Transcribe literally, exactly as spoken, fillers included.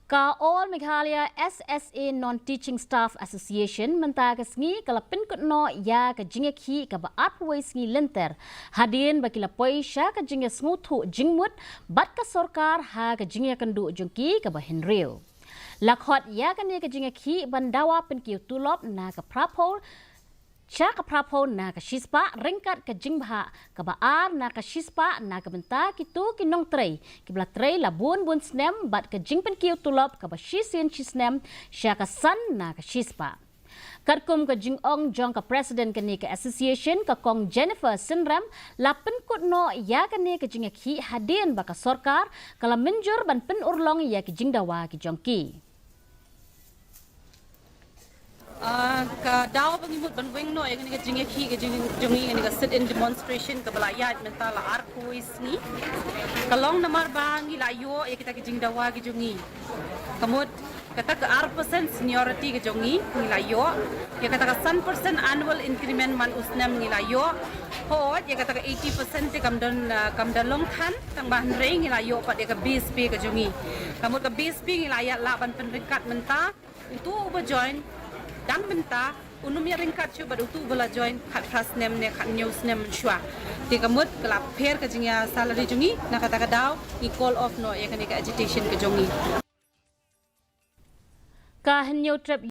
Ka All Meghalaya S S A Non-Teaching Staff Association mynta ka sngi ka la pynkut noh ïa ka jingïakhih kaba arphew wei sngi lynter, hadien ba ki la poi sha ka jingïasngewthuh jingmut bad ka sorkar ha ka jingïakynduh jong ki kaba hynriew. La khot ïa kane ka jingïakhih ban dawa pynkiew tulop na ka phraphew sha ka phraphew na ka shispah ryngkat ka jingbhah kaba ar na ka shispah na ka bynta kito ki nongtrei kiba la trei la bun bun snem bad ka jingpynkiew tulop kaba shisien shisnem sha ka san na ka shispah. Katkum ka jingong jong ka president kane ka association, ka Kong Jennifer Synrem, la pynkut noh ïa kane ka jingïakhih hadien ba ka sorkar ka la mynjur ban pynurlong ïa ki jingdawa ki jong ki. Ah, ka daw ba ngi mut ban weng noh ïa kane ka jingïakhih ka jing jong ngi, kane ka sit-in demonstration kaba la ïaid mynta la arphew wei sngi, ka long namar ba ngi la ïoh ïa kita ki jingdawa ki jong ngi. Ka mut kata ka ar percent seniority ka jong ngi ngi la ïoh, ïa kata ka san percent annual increment man u snem ngi la ïoh. Hooid, ïa kata ka eighty percent te kam don, ah, kam da long than, tang ba hynrei ngi la ïoh pat ïa ka base pay ka jong ngi. Ka mut ka base pay ngi la ïaid lah ban pynryngkat mynta. Uto uba join dang mynta, un ym ïaryngkat shuh bad uto uba la join khatphra snem ne khathynñiew snem mynshuwa. Te ka mut ka la pher ka jingïa salary jong ngi, na kata ka daw ngi call off noh ïa kane ka agitation ka jong ngi. Ka hynñiew trep